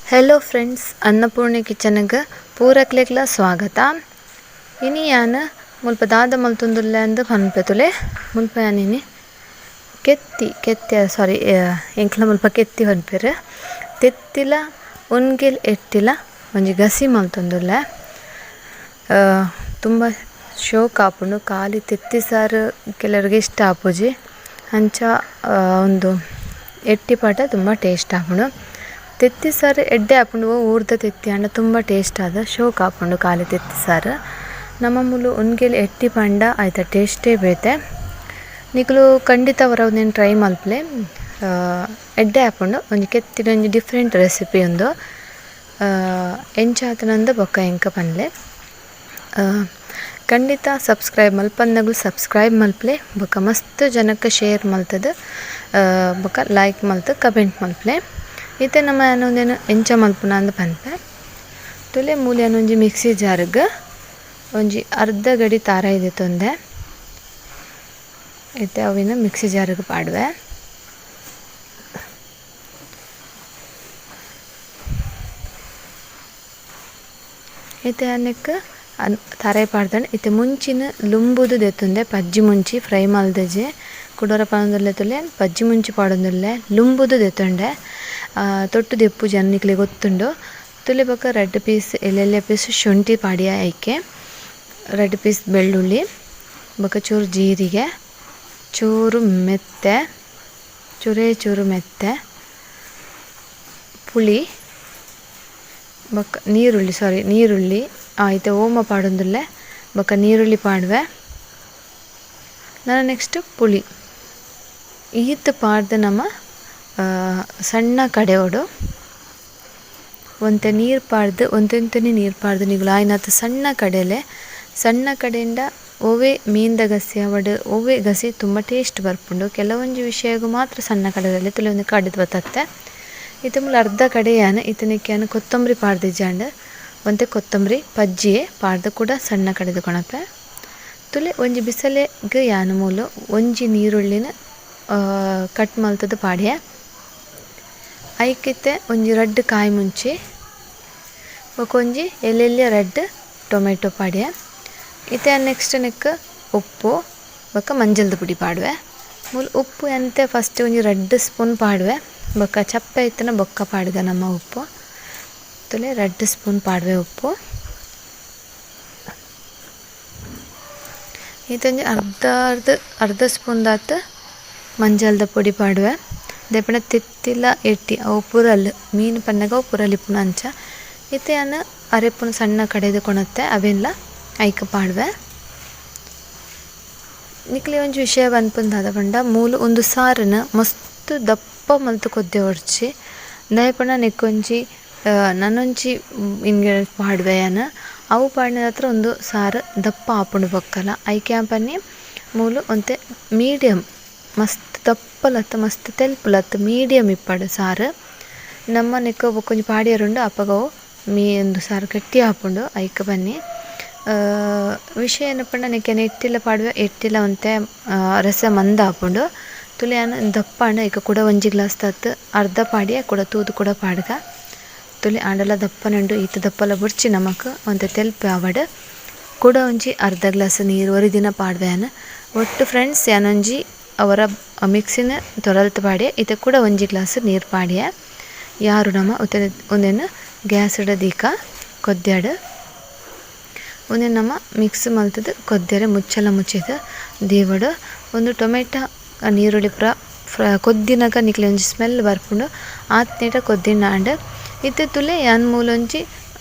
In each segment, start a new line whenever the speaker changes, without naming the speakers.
Hello friends, Annapurni ಕಿಚನ್ಗೆ ಪೂರಕ್ಲೆಗ್ಲ ಸ್ವಾಗತ. ಇನಿ ಯಾನ್ ಮುಲ್ಪ ದಾದ ಮಲ್ತೊಂದುಲ್ಲೆ ಅಂದ್ ಪನ್ಪೆತುಲೆ. ಮುಲ್ಪ ಯಾನ್ ಇನಿ ಕೆತ್ತಿ ಕೆತ್ತಿ ಸಾರಿ ಎಂಕ್ಲ ಮುಲ್ಪ ಕೆತ್ತಿ ಪನ್ಪೆರ್. ತೆತ್ತಿಲ ಉನ್ಗೆಲ್ ಎಟ್ಟಿಲ ಒಂಜಿ ಗಸಿ ಮಲ್ತೊಂದುಲ್ಲೆ. ತುಂಬ ಶೋಕ್ ಆಪುಂಡು. ಖಾಲಿ ತೆತ್ತಿ ಸಾರು ಕೆಲವರಿಗೆ ಇಷ್ಟ ಆಪುಜಿ. ಅಂಚ ಉಂದು ಎಟ್ಟಿ ಪಾಟ ತುಂಬ ಟೇಸ್ಟ್ ಆಪುಂಡು. ತೆತ್ತಿ ಸಾರು ಎಡ್ಡೆ ಆಪುಂಡು. ಊರ್ದ ತೆತ್ತಿ ಆಂಡ ತುಂಬ ಟೇಸ್ಟ್ ಆದ ಶೋಕ್ ಆಪುಂಡು ಖಾಲಿ ತೆತ್ತಿ ಸಾರು. ನಮ್ಮ ಮೂಲು ಉನ್ಗೆಲ್ ಎಟ್ಟಿ ಪಂಡ ಐತ ಟೇಸ್ಟೇ ಬೇತೆ. ನಿಕುಲು ಖಂಡಿತ ಒರ ಉಂದೆನ್ ಟ್ರೈ ಮಲ್ಪುಲೆ. ಎಡ್ಡೆ ಆಪುಂಡು. ಒಂಜಿ ಕೆತ್ತಿದ ಒಂಜಿ ಡಿಫ್ರೆಂಟ್ ರೆಸಿಪಿ ಉಂದು. ಎಂಚಾತನಂದ್ ಬೊಕ್ಕ ಎಂಕ ಪನ್ಲೆ. ಖಂಡಿತ ಸಬ್ಸ್ಕ್ರೈಬ್ ಮಲ್ಪಂದಗುಲು ಸಬ್ಸ್ಕ್ರೈಬ್ ಮಲ್ಪುಲೆ. ಬೊಕ್ಕ ಮಸ್ತ್ ಜನಕ್ಕೆ ಶೇರ್ ಮಲ್ತದ್ ಬೊಕ್ಕ ಲೈಕ್ ಮಲ್ತ್ ಕಮೆಂಟ್ ಮಲ್ಪುಲೆ. ಇತ್ತೆ ನಮ್ಮ ಉಂದೆನ್ ಎಂಚ ಮಲ್ಪುನ ಅಂದ್ ಪನ್ಪೆ. ತುಲೆ ಮೂಲ್ಯನ ಒಂಜಿ ಮಿಕ್ಸಿ ಜಾರ್ಗ್ ಒಂಜಿ ಅರ್ಧ ಗಡಿ ತಾರಾಯಿ ದೆತ್ತೊಂದೆ. ಇತ್ತೆ ಅವಿನ ಮಿಕ್ಸಿ ಜಾರ್ಗ್ ಪಾಡುವೆ. ಇತ್ತೆ ಅನೆಕ್ ತಾರಾಯಿ ಪಾಡ್ದನ್. ಇತ್ತೆ ಮುಂಚಿನ ಲುಂಬುದು ದೆತ್ತೊಂದೆ. ಪಜ್ಜಿ ಮುಂಚಿ ಫ್ರೈ ಮಲ್ದಜೆ ಕುಡೋರ ಪನೊಂದುಲ್ಲೆ ತುಲೆ ಪಜ್ಜಿ ಮುಂಚಿ ಪಾಡೊಂದುಲ್ಲೆ ಲುಂಬುದು ದೆತ್ತೊಂಡೆ. ತೊಟ್ಟು ದೆಪ್ಪು ಜನ ಗೊತ್ತುಂಡು. ತುಲೆ ಬೊಕ್ಕ ರಡ್ಡ್ ಪೀಸ್ ಎಲ್ಲೆಲ್ಲೆ ಪೀಸ್ ಶುಂಠಿ ಪಾಡಿಯ ಐಕೆ, ರಡ್ಡ್ ಪೀಸ್ ಬೆಳ್ಳುಳ್ಳಿ, ಬೊಕ್ಕ ಚೂರು ಜೀರಿಗೆ, ಚೂರು ಮೆತ್ತೆ, ಚೂರೇ ಚೂರು ಮೆತ್ತೆ, ಪುಳಿ, ಬೊಕ್ಕ ನೀರುಳ್ಳಿ, ಸಾರಿ ನೀರುಳ್ಳಿ ಇತ್ತೆ ಓಮ ಪಾಡೊಂದುಲ್ಲೆ. ಬೊಕ್ಕ ನೀರುಳ್ಳಿ ಪಾಡುವೆ. ನನ ನೆಕ್ಸ್ಟ್ ಪುಳಿ ಈತ್ ಪಾಡ್ದ್ ನಮ ಸಣ್ಣ ಕಡೆಯೋಡು ಒಂತೆ ನೀರು ಪಾಡ್ದು ಒಂತೆಂತನೆ ನೀರು ಪಾಡ್ದು ನಿಗುಲು ಆಯಿನಾತ್ ಸಣ್ಣ ಕಡೆಲೆ. ಸಣ್ಣ ಕಡೆಯಿಂದ ಒವ್ವೆ ಮೀನ್ದ ಗಸಿ ಆವಡ್ ಒವ್ವೆ ಗಸಿ ತುಂಬ ಟೇಸ್ಟ್ ಬರ್ಪುಂಡು. ಕೆಲವೊಂಜಿ ವಿಷಯಗ್ ಮಾತ್ರ ಸಣ್ಣ ಕಡೆಯಲ್ಲಿ ತುಲೆ ಕಡೆದು ಬತ್ತತ್ತೆ. ಇತ್ತೆ ಮೂಲು ಅರ್ಧ ಕಡೆಯಾನ ಇತ್ತನೆಕ್ಕೆ ಯಾನ್ ಕೊತ್ತಂಬರಿ ಪಾಡ್ದಿಜ್ಜಾಂಡ್. ಒಂತೆ ಕೊತ್ತಂಬರಿ ಪಜ್ಜಿಯೇ ಪಾಡ್ದು ಕೂಡ ಸಣ್ಣ ಕಡೆದು ಕೊಣಪೆ. ತುಲೆ ಒಂಜಿ ಬಿಸಲೆಗ್ ಯಾನ್ ಮೂಲು ಒಂಜಿ ನೀರುಳ್ಳಿನ ಕಟ್ ಮಲ್ತದ ಪಾಡ್ಯೆ. ಐಕಿತ್ತೆ ಒಂಜಿ ರಡ್ಡ್ ಕಾಯಿ ಮುಂಚಿ ಬೊಕ ಒಂಜಿ ಎಲ್ಲೆಲ್ಯ ರಡ್ಡ್ ಟೊಮೆಟೊ ಪಾಡ್ಯೆ. ಇತ್ತೆ ನೆಕ್ಸ್ಟ್ ನೆಕ್ ಉಪ್ಪು ಬೊಕ ಮಂಜಲ್ದ ಪುಡಿ ಪಾಡುವೆ. ಮೂಲು ಉಪ್ಪು ಎಂತೆ ಫಸ್ಟ್ ಒಂಜಿ ರಡ್ಡ್ ಸ್ಪೂನ್ ಪಾಡುವೆ. ಬೊಕ ಚಪ್ಪೆ ಇತ್ತಿನ ಬೊಕ್ಕ ಪಾಡ್ಗ ನಮ್ಮ ಉಪ್ಪು. ತುಲೆ ರಡ್ಡ್ ಸ್ಪೂನ್ ಪಾಡುವೆ ಉಪ್ಪು. ಇತ್ತೊಂಜಿ ಅರ್ಧ ಅರ್ಧ ಅರ್ಧ ಸ್ಪೂನ್ ದಾತ್ ಮಂಜಲ್ದ ಪೊಡಿ ಪಾಡುವೆ. ದೇಪಣ ತೆತ್ತಿಲ ಎಟ್ಟಿ ಅವು ಪುರಲ್ ಮೀನು ಪನ್ನಗ ಅವು ಪುರಲ್ ಇಪ್ಪುನ ಅಂಚ. ಇತ್ತೆ ಯಾನ್ ಅರೆಪುನ ಸಣ್ಣ ಕಡೆದು ಕೊಣತ್ತೆ ಅವೆನ್ಲ ಐಕ್ ಪಾಡುವೆ. ನಿಕ್ಲೆ ಒಂಜಿ ವಿಷಯ ಪನ್ಪುನ ದಾದ ಪಂಡ ಮೂಲು ಉಂದು ಸಾರುನು ಮಸ್ತ್ ದಪ್ಪ ಮಲ್ತ್ ಕೊದ್ದೆ ಒಡ್ಚಿ. ದಾಯೆ ಪಂಡ ನೆಕ್ಕೊಂಜಿ ನನೊಂಜಿ ಇಂಗ್ರೀಡಿಯೆಂಟ್ ಪಾಡುವೆ ಯಾನ್. ಅವು ಪಾಡಿನ ಉಂದು ಸಾರು ದಪ್ಪ ಆಪುಂಡು ಬೊಕ್ಕಲ. ಐಕೆ ಯಾನ್ ಪನ್ನಿ ಮೂಲು ಒಂತೆ ಮೀಡಿಯಂ ಮಸ್ತ್ ದಪ್ಪಲತ್ತ್ ಮಸ್ತ್ ತೆಲ್ಪುಲತ್ತ್ ಮೀಡಿಯಂ ಇಪ್ಪಡ್ ಸಾರು. ನಮ್ಮ ನೆಕ್ ಬೊಕ್ಕೊಂಜಿ ಪಾಡ್ಯರುಂಡು ಅಪಗ ಅವು ಮೀ ಉಂದು ಸಾರು ಗಟ್ಟಿ ಆಪುಂಡು ಐಕ್ ಬನ್ನಿ. ವಿಷಯ ಏನಪ್ಪ ಪಂಡ ನೆಕ್ ಯಾನ್ ಎಟ್ಟಿಲ ಪಾಡುವೆ. ಎಟ್ಟಿಲ ಒಂತೆ ರಸ ಮಂದ ಆಪುಂಡು. ತುಲೆ ಯಾನ್ ದಪ್ಪ ಆಂಡ ಐಕ್ ಕುಡ ಒಂಜಿ ಗ್ಲಾಸ್ ದಾತ್ ಅರ್ಧ ಪಾಡ್ಯೆ ಕುಡ ತೂದು ಕುಡ ಪಾಡ್ಗ. ತುಲೆ ಆಂಡಲ ದಪ್ಪನೆ ಉಂಡು. ಈತ್ ದಪ್ಪಲ ಬೊರ್ಚಿ ನಮಕ್ ಒಂತೆ ತೆಲ್ಪೆ ಆವಡ್. ಕುಡ ಒಂಜಿ ಅರ್ಧ ಗ್ಲಾಸ್ ನೀರು ಒರಿದಿನ ಪಾಡುವೆ ಯಾನ್. ಒಟ್ಟು ಫ್ರೆಂಡ್ಸ್ ಯಾನೊಂಜಿ ಅವರ ಮಿಕ್ಸಿನ ತೊರಲ್ತ್ ಪಾಡ್ಯೆ. ಇತ್ತೆ ಕೂಡ ಒಂಜಿ ಗ್ಲಾಸ್ ನೀರು ಪಾಡ್ಯೆ. ಯಾರು ನಮ ಉಂದೆನ್ ಗ್ಯಾಸ್ ಡ್ ದೀಕ ಕೊದ್ಯಾಡ್. ಉಂದೆನ್ ನಮ ಮಿಕ್ಸ್ ಮಲ್ತುದು ಕೊದ್ಯರೆ ಮುಚ್ಚಲ ಮುಚ್ಚಿದ್ ದೀವೊಡು. ಉಂದು ಟೊಮೆಟೊ ನೀರುಳ್ಳಿ ಪೂರ ಕೊದ್ದಿನಗ ನಿಕ್ಲೆ ಒಂಜಿ ಸ್ಮೆಲ್ ಬರ್ಪುಂಡು. ಆತ್ನೇಟ ಕೊದ್ದಿನಾಂಡ್. ಇತ್ತೆ ತುಲೆ ಯಾನ್ ಮೂಲೊಂಜಿ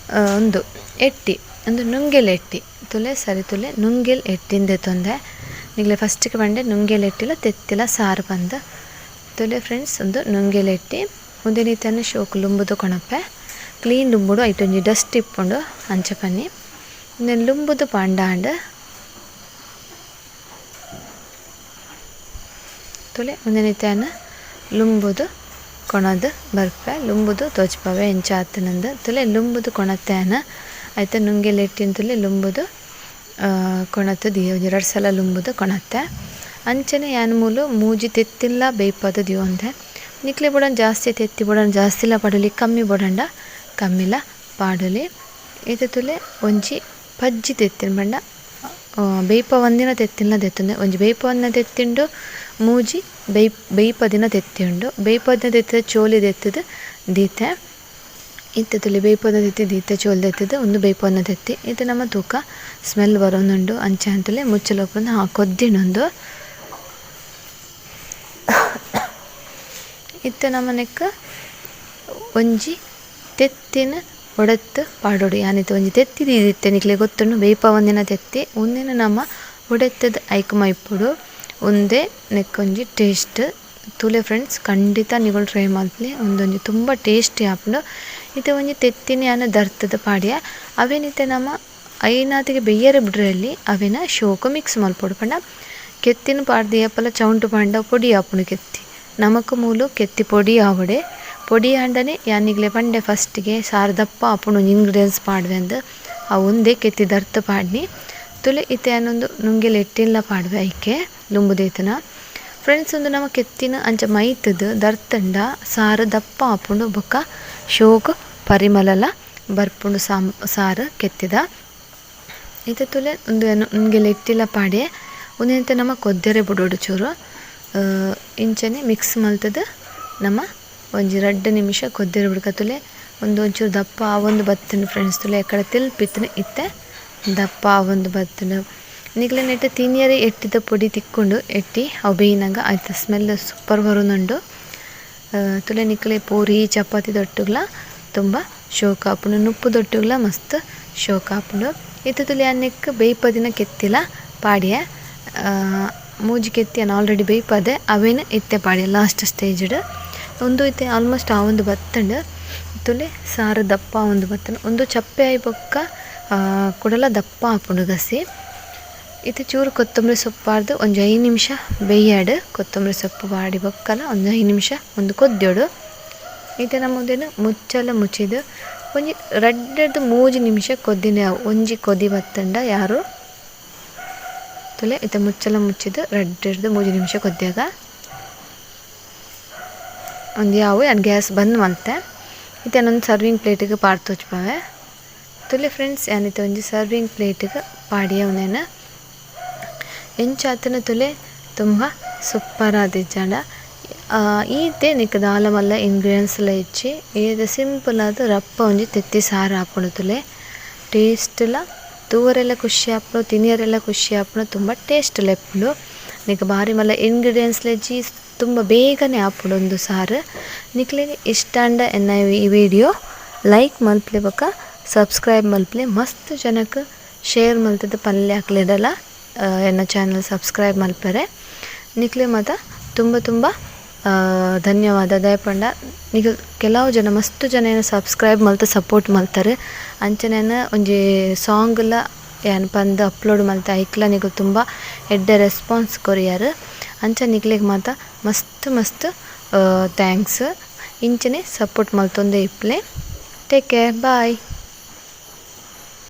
ಉಂದು ಎಟ್ಟಿ ಉಂದು ನುಂಗೆಲ್ ಎಟ್ಟಿ ತುಲೆ ಸರಿ ತುಲೆ ನುಂಗೆಲ್ ಎಟ್ಟಿಂದ್ ದೆತೊಂದೆ. ನಿಕ್ಲೆ ಫಸ್ಟ್ಗೆ ಪಂಡೆ ನುಂಗೆಲ್ ಎಟ್ಟಿಲ ತೆತ್ತಿಲ ಸಾರು ಪಂದ್. ತುಲೆ ಫ್ರೆಂಡ್ಸ್ ಉಂದು ನುಂಗೆಲ್ ಎಟ್ಟಿ. ಉಂದೆನ್ ಇತ್ತೆ ಶೋಕು ಲುಂಬುದು ಕೊಣಪೆ. ಕ್ಲೀನ್ ಲುಂಬುಡು ಐಟ್ ಒಂಜಿ ಡಸ್ಟ್ ಇಪ್ಪುಂಡು ಅಂಚ ಪನ್ನಿ. ಉಂದೆನ್ ಲುಂಬುದು ಪಾಂಡಾಂಡ್. ತುಲೆ ಉಂದೆನ್ ಇತ್ತೆ ಯಾನ್ ಲುಂಬುದು ಕೊಣದು ಬರ್ಪೆ. ಲುಂಬುದು ತೋಜ್ಪಾವೆ ಎಂಚ ಆತುಂಡು. ತುಲೆ ಲುಂಬುದು ಕೊಣತೆ ಯಾನ್. ಐತ ನುಂಗೆಲ್ ಎಟ್ಟಿನ್ ತುಲೆ ಲುಂಬುದು ಕೊಣತ್ ದೀಯ ಒಂಜಿ ರಡ್ಡ್ ಸಲ ಲುಂಬುದು ಕೊಣತೆ. ಅಂಚನೆ ಯಾನ್ ಮೂಲು ಮೂಜಿ ತೆತ್ತಿನ್ಲ ಬೇಯ್ಪಾದ್ ದೀವೊಂದೆ. ನಿಕ್ಲೆ ಬೋಡಾಂಡ ಜಾಸ್ತಿ ತೆತ್ತಿ ಬೋಡಾಂಡ ಜಾಸ್ತಿಲ ಪಾಡೊಲಿ, ಕಮ್ಮಿ ಬೋಡಾಂಡ ಕಮ್ಮಿಲ ಪಾಡೊಲಿ. ಇತ್ತೆ ತೂಲೆ ಒಂಜಿ ಪಜ್ಜಿ ತೆತ್ತಿನ ಪಂಡ ಬೇಯ್ಪವಂದಿನ ತೆತ್ತಿನ್ಲ ದೆತ್ತೊಂದೆ. ಒಂಜಿ ಬೇಯ್ಪವಂದಿನ ತೆತ್ತಿ ಉಂಡು, ಮೂಜಿ ಬೇಯ್ಪದಿನ ತೆತ್ತಿ ಉಂಡು. ಬೇಯ್ಪದಿನ ತೆತ್ತಿದ ಚೋಲಿ ದೆತ್ತುದು ದೀತೆ. ಇತ್ತೆ ತೂಲೆ ಬೇಯ್ಪದಿನ ತೆತ್ತಿ ದೀತೆ ಚೋಲಿ ದೆತ್ತುದು ಉಂದು ಬೇಯ್ಪದಿನ ತೆತ್ತಿ. ಇತ್ತೆ ನಮ್ಮ ತೂಕ ಸ್ಮೆಲ್ ಬರೊಂದುಂಡು ಅಂಚ ಅಂತಲೇ ಮುಚ್ಚಲ ಓಪನ್ ಕೊದ್ದಿನೊಂದು. ಇತ್ತೆ ನಮನೆಕ್ ಒಂಜಿ ತೆತ್ತಿನ ಒಡತ್ತು ಪಾಡೊಡು. ಯಾನಿತ್ತೆ ಒಂಜಿ ತೆತ್ತಿ ದೀದಿತ್ತೆ ನಿಕ್ಲೆ ಗೊತ್ತುಂಡು ಬೇಯ್ಪವಂದಿನ ತೆತ್ತಿ. ಉಂದೆನ್ ನಮ ಒಡೆತ್ತದ ಐಕ್ ಮೈಪೊಡು. ಉಂದೇ ನೆಕ್ಕೊಂಜಿ ಟೇಸ್ಟ್. ತೂಲೆ ಫ್ರೆಂಡ್ಸ್ ಖಂಡಿತ ನಿಗುಲು ಟ್ರೈ ಮಲ್ಪುಲೆ. ಉಂದೊಂಜಿ ತುಂಬ ಟೇಸ್ಟಿ ಆಪುಂಡು. ಇತ್ತೆ ಒಂಜಿ ತೆತ್ತಿನ ಯಾನ್ ದರ್ತದ ಪಾಡ್ಯ. ಅವೆನ್ ಇತ್ತೆ ನಮ ಐನಾತಿಗೆ ಬೆಯ್ಯರೆ ಬುಡ್ರೆಲ್ಲಿ ಅವೆನ ಶೋಕು ಮಿಕ್ಸ್ ಮಲ್ಪೊಡು. ಪಂಡ ಕೆತ್ತಿನ ಪಾಡ್ದ್ ಏಪಲ ಚೌಂಟು ಪಾಂಡ ಪೊಡಿ ಆಪುಂಡು ಕೆತ್ತಿ. ನಮಕ್ ಮೂಲು ಕೆತ್ತಿ ಪೊಡಿ ಆವಡೆ. ಪೊಡಿ ಆಂಡನೆ ಯಾನ್ ನಿಕ್ಲೆ ಪಂಡೆ ಫಸ್ಟ್ಗೆ ಸಾರು ದಪ್ಪ ಆಪುಂಡು ಒಂಜಿ ಇಂಗ್ರೀಡಿಯೆಂಟ್ಸ್ ಪಾಡ್ವೆ ಅಂದ್. ಅವು ಉಂದೇ ಕೆತ್ತಿ ದರ್ತ್ ಪಾಡ್ನಿ. ತುಲೆ ಇತ್ತೆ ಯಾನೊಂದು ನುಂಗೆಲ್ ಎಟ್ಟಿನ್ಲ ಪಾಡ್ವೆ ಐಕೆ ದುಂಬು ದೀತುನ. ಫ್ರೆಂಡ್ಸ್ ಉಂದು ನಮ ಕೆತ್ತಿನ ಅಂಚ ಮೈತುದು ದರ್ತುಂಡ ಸಾರು ದಪ್ಪ ಆಪುಂಡು ಬೊಕ್ಕ ಶೋಕು ಪರಿಮಳಲ ಬರ್ಪುಂಡು ಸಾರು ಕೆತ್ತಿದ. ಇತ್ತೆ ತುಲೆ ಉಂದು ಯಾನ್ ನುಂಗೆಲ್ ಎಟ್ಟಿಲ ಪಾಡ್ಯೆ. ಉಂದೆನ್ ನಮ ಕೊದ್ದೆರೆ ಬುಡೊಡು ಚೂರು. ಇಂಚನೆ ಮಿಕ್ಸ್ ಮಲ್ತುದು ನಮ ಒಂಜಿ 2 ನಿಮಿಷ ಕೊದ್ದೆರೆ ಬುಡ್ಕ. ತುಲೆ ಉಂದು ಒಂಚೂರು ದಪ್ಪ ಆವೊಂದು ಬತ್ತುಂಡು ಫ್ರೆಂಡ್ಸ್. ತುಲೆ ಎಕ್ಕಡ ತೆಲ್ಪಿತ್ತುಂಡು ಇತ್ತೆ ದಪ್ಪ ಆವೊಂದು ಬತ್ತುಂಡು. ನಿಕ್ಲೆ ನೆಟ್ಟ್ ತಿನಿಯರೆ ಎಟ್ಟಿದ ಪೊಡಿ ತಿಕ್ಕುಂಡು. ಎಟ್ಟಿ ಅವು ಬೇಯ್ನಗ ಐತ ಸ್ಮೆಲ್ ಸೂಪರ್ ಬರೊಂದುಂಡು. ತುಲೆ ನಿಕ್ಲೆ ಪೂರಿ ಚಪಾತಿ ದೊಟ್ಟುಗ್ಲ ತುಂಬ ಶೋಕು ಆಪುಂಡು. ನುಪ್ಪು ದೊಟ್ಟುಗ್ಲ ಮಸ್ತ್ ಶೋಕು ಆಪುಂಡು. ಇತ್ತೆ ತುಲೆ ಯಾನ್ ನೆಕ್ಕ್ ಬೇಯ್ಪದಿನ ಕೆತ್ತಿಲ ಪಾಡ್ಯೆ. ಮೂಜಿ ಕೆತ್ತಿ ಯಾನ್ ಆಲ್ರೆಡಿ ಬೇಯ್ಪದೆ ಅವೆನ್ ಇತ್ತೆ ಪಾಡ್ಯೆ ಲಾಸ್ಟ್ ಸ್ಟೇಜ್ಡ್. ಉಂದು ಇತ್ತೆ ಆಲ್ಮೋಸ್ಟ್ ಆವೊಂದು ಬತ್ತುಂಡು. ತುಲೆ ಸಾರು ದಪ್ಪ ಆವೊಂದು ಬತ್ತುಂಡು. ಉಂದು ಚಪ್ಪೆ ಆಯಿ ಬೊಕ್ಕ ಕುಡಲ ದಪ್ಪ ಆಪುಂಡು ಗಸಿ. ಇತ್ತೆ ಚೂರು ಕೊತ್ತಂಬರಿ ಸೊಪ್ಪು ಪಾಡ್ದು ಒಂಜಿ 5 ನಿಮಿಷ ಬೇಯ್ಯಾಡು. ಕೊತ್ತಂಬರಿ ಸೊಪ್ಪು ಪಾಡಿ ಬೊಕ್ಕಲ ಒಂಜಿ 5 ನಿಮಿಷ ಉಂದು ಕೊದ್ಯೋಡು. ಇತ್ತೆ ನಮ ಉಂದೆನ್ ಮುಚ್ಚಲ ಮುಚ್ಚಿದ್ ಒಂಜಿ 2 3 ನಿಮಿಷ ಕೊದ್ದಿನ ಒಂಜಿ ಕೊದಿ ಬತ್ತುಂಡ ಯಾರು ತುಲೆ. ಇತ್ತೆ ಮುಚ್ಚಲ ಮುಚ್ಚಿದ್ 2 3 ನಿಮಿಷ ಕೊದ್ಯಾಗ ಒಂದು ಯಾವು ಯಾನ್ ಗ್ಯಾಸ್ ಬಂದ್ ಮಲ್ತೆ. ಇತ್ತೆ ಯಾನೊಂದು ಸರ್ವಿಂಗ್ ಪ್ಲೇಟಿಗೆ ಪಾಡ್ ತೋಜ್ಪಾವೆ. ತುಲೆ ಫ್ರೆಂಡ್ಸ್ ಯಾನ್ ಇತ್ತೆ ಒಂಜಿ ಸರ್ವಿಂಗ್ ಪ್ಲೇಟಿಗೆ ಪಾಡಿಯ ಉಂದೆನ್. ಎಂಚಾತನ ತುಲೆ ತುಂಬ ಸೂಪರ್ ಆದಿಜ್ಜಾಂಡ. ಈತೆ ನೆಕ್ ದಾಲ ಮಲ್ಲ ಇಂಗ್ರೀಡಿಯೆಂಟ್ಸ್ ಲ ಇಜ್ಜಿ. ಈತೆ ಸಿಂಪಲ್ ಆದ್ ರಪ್ಪ ಒಂಜಿ ತೆತ್ತಿ ಸಾರು ಆಪುಂಡು ತುಲೆ. ಟೇಸ್ಟ್ ಲ ತೂವರೆಲ ಖುಷಿ ಆಪುಂಡು, ತಿನಿಯರೆಲ ಖುಷಿ ಆಪುಂಡು, ತುಂಬ ಟೇಸ್ಟ್ ಲ ಇಪ್ಪುಂಡು. ನೆಕ್ ಬಾರಿ ಮಲ್ಲ ಇಂಗ್ರೀಡಿಯೆಂಟ್ಸ್ ಲ ಇಜ್ಜಿ. ತುಂಬ ಬೇಗನೆ ಆಪುಂಡು ಉಂದು ಸಾರು. ನಿಕ್ಲೆಗ್ ಇಷ್ಟ ಆಂಡ ಎನ್ನ ಈ ವಿಡಿಯೋ ಲೈಕ್ ಮಲ್ಪುಲೆ ಬೊಕ ಸಬ್ಸ್ಕ್ರೈಬ್ ಮಲ್ಪುಲೆ. ಮಸ್ತ್ ಜನಕ್ ಶೇರ್ ಮಲ್ತುದು ಪಲ್ಯ ಅಕ್ಲೆಡಲ ಎನ್ನ ಚಾನಲ್ ಸಬ್ಸ್ಕ್ರೈಬ್ ಮಲ್ಪೆರೆ. ನಿಕ್ಲೆ ಮಾತ ತುಂಬ ತುಂಬ ಧನ್ಯವಾದ. ದಾಯೆ ಪಂಡ ನಿಕುಲು ಕೆಲವು ಜನ ಮಸ್ತ್ ಜನ ಎನ್ ಸಬ್ಸ್ಕ್ರೈಬ್ ಮಲ್ತ್ ಸಪೋರ್ಟ್ ಮಲ್ತರ್. ಅಂಚನೆ ಒಂಜಿ ಸಾಂಗ್ ಲ ಯಾನ್ ಪಂದ್ ಅಪ್ಲೋಡ್ ಮಲ್ತೆ ಐಕ್ಲ ನಿಕುಲು ತುಂಬ ಎಡ್ಡೆ ರೆಸ್ಪಾನ್ಸ್ ಕೊರಿಯರ್. ಅಂಚ ನಿಕ್ಲೆಗ್ ಮಾತ ಮಸ್ತ್ ಮಸ್ತ್ thanks. ಇಂಚನೆ ಸಪೋರ್ಟ್ ಮಲ್ತೊಂದೆ ಇಪ್ಪುಲೆ. Take care, bye.